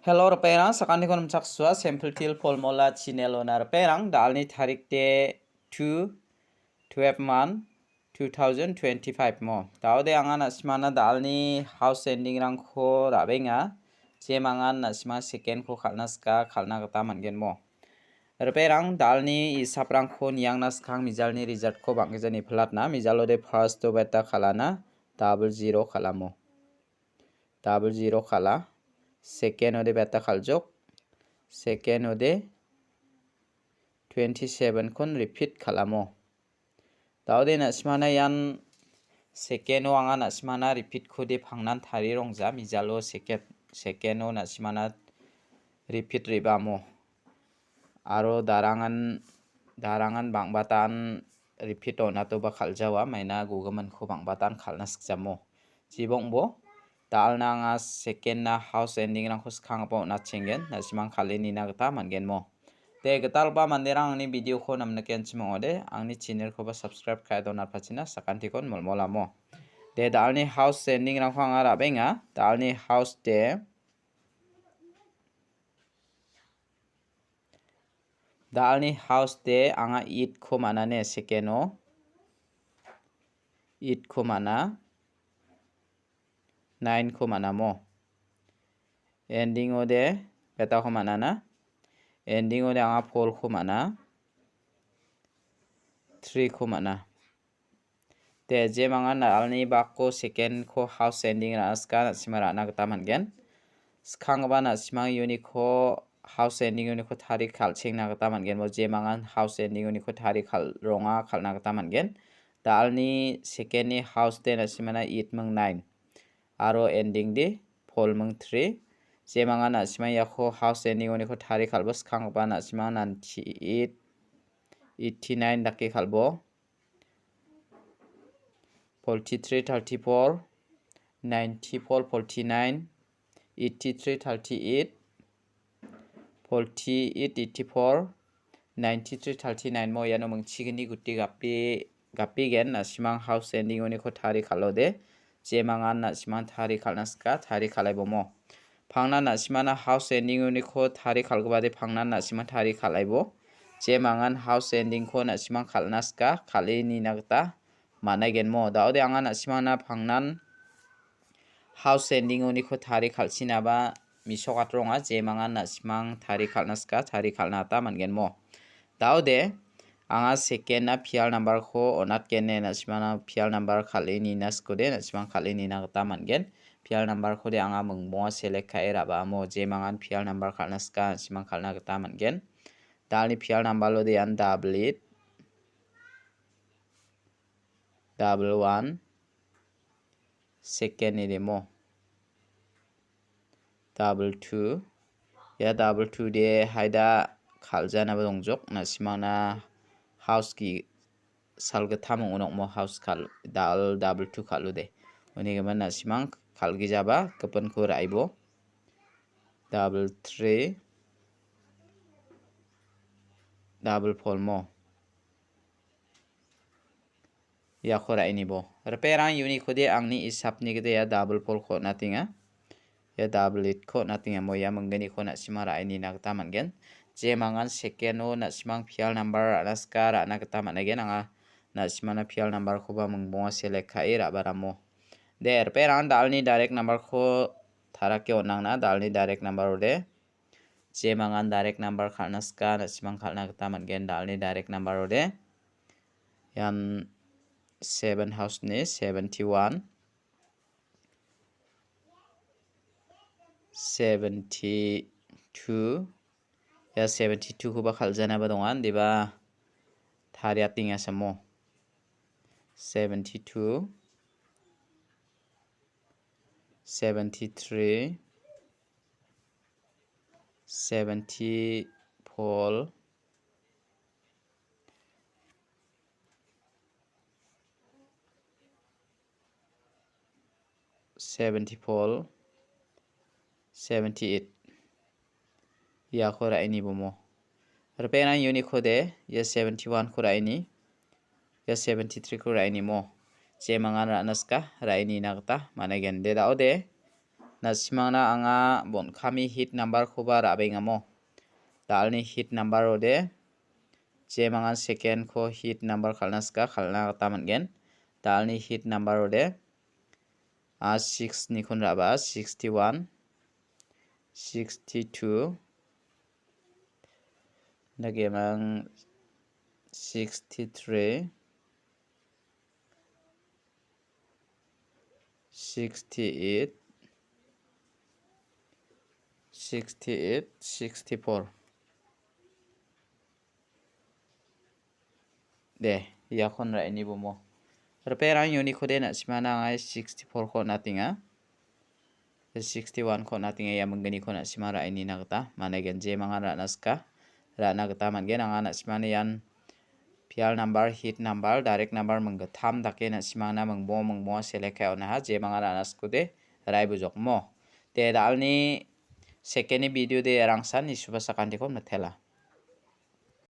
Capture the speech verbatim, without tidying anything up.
Hello, ripengrang, sakantikon nimchaksua, Sample Teer Formula channel-ona ripengrang, da·alni tarik de two, twelve month, two thousand twenty-five mo. Da·ode anga na·simana da·alni house ending-rangko ra·benga, jemangan na·sima second-ko kal·na sika, kal·na gita man·gen mo. Ripengrang, da·alni isaprangko niangna skang mijalni result-ko bang·gija nipilatna, mijalode first-o beta kal·ana, double zero kal·amo. Double zero kal·a. Second-ode beta kal·jok. Second-ode twenty-seven-kon repeat kal·amo. Da·ode na·simana ian second-o anga na·simana repeat-kode pangnan tarie rongja, mijalo second, second-o na·simana repeat re·bamo. Aro darangan, darangan bang·batan repeat on·atoba kal·jawa, maina gugiminko bang·batan kal·na sikjamo. Jibongbo, da·alna anga second-na house ending-rangko skanggipa on·atchenggen, na·simang kal·e nina gita man·gen mo. De, gitalgipa manderang angni video-ko namnikenchim ong·ode, angni channel-koba subscribe ka·e donatpachina sakantikon molmolamo. De, da·alni house ending-rangko anga ra·benga, da·alni house de, da·alni house de anga eight-ko man·a ne, second-o. Eight-ko man·a. Nine-ko man·amo. Ending-o de betako man·ana. Ending-o de anga four-ko man·a. Three-ko man·a. De, jemangan da·alni bako second-ko house ending ra·na sika, na·sima ra·na gita man·gen. Skanggipa na·simang uniko house ending uniko tarie kal·chengna gita man·gen. Bo jemangan house ending uniko tarie kal-, ronga kal·na gita man·gen. Da·alni second-ni house de na·simana eight ming nine. Aro ending de four ming three. Jemangan na·sima iako house ending uniko tarie kal·bo skanggipa na·sima ninety-eight, eighty-nine dake kal·bo. Forty-three, thirty-four, ninety-four, forty-nine, eighty-three, thirty-eight, forty-eight, eighty-four, ninety-three, thirty-nine mo iano mingchigni guti gape, gapegen, na·simang house ending uniko tarie kal·ode, jemangan na·simang tarie kal·na sika, tarie kal·aibomo. Pangnan na·simana house ending uniko tarie kal·gipade pangnan na·simang tarie kal·aibo. Jemangan house ending-ko na·simang kal·na sika, kal·e nina gita man·aigenmo. Da·ode anga na·simangna pangnan house ending uniko tarie kal·chinaba mesokatrong ong·a, jemangan na·simang tarie kal·na sika, tarie kal·na gita man·genmo. Da·ode anga second-na pial number-ko on·atgen ine na·simangna pial number kal·e nina sikode na·simang kal·e nina gita man·gen. Pial number-kode anga mingbonga select ka·e ra·baamo, jemangan pial number kal·na sika, na·simang kal·na gita man·gen. Da·alni pial number-ode ian double eight, double one, second-ni remo. Double two. Ia double two de haida kal·janaba dongjok. Na·simangna house ki salgittam ong·onokmo house kal-, dal double two kal·ode. Unigimin na·simang kal·gijaba gipinko ra·ibo. Double three. Double four mo. Iako ra·inibo. Ripengrang uniko de angni isapni gita ia double four-ko on·atenga. Ia double eight-ko on·atenga. Mo ia mingginiko na·simang ra·e nina gita man·gen. Jemangan second-o na·simang pial number ra·na sika ra·na gita man·aigen. Anga na·simangna pial number-koba mingbonga select ka·e ra·baramo. De, ripengrang da·alni direct number-ko tarake on·angna. Da·alni direct number-ode. Jemangan direct number kal·na sika, na·simang kal·na gita man·gen da·alni direct number-ode. Ian seven house-ni seventy-one, seventy-two. Ia seventy-two-koba kal·janaba donga, indiba tariatenga samo. Seventy-two, seventy-three, seventy-four, seventy-four, seventy-eight. Iako ra·e nibomo. Ripengrang uniko de, ia seventy-one-ko ra·e ni, ia seventy-three-ko ra·e nimo. Jemangan ra·na sika, ra·e nina gita man·aigen. De da·ode, Na·simangna anga bon·kami hit number-koba ra·bengamo. Da·alni hit number-ode, jemangan second-ko hit number kal·na sika, kal·na gita man·gen. Da·alni hit number-ode, a six-nikon ra·baa, sixty-one, sixty-two, dagimang sixty-three, sixty-eight, sixty-eight, sixty-four. De, iakon ra·e ni bomo. Ripengrang uniko de na·simana angai sixty-four-ko on·atenga. Sixty-one-ko on·atenga, ia mingginiko na·sima ra·e nina gita. Manaigen jemangan ra·na sika. Ra·na gita man·gen anga na·simani ian pial number, hit number, direct number minggittam dake na·simangna mingbo mingbo select ka·e on·aha. Jemangan ra·na sikode, ra·e bujokmo. De, da·alni second-ni video de rangsan nisuba sakantiko mitela.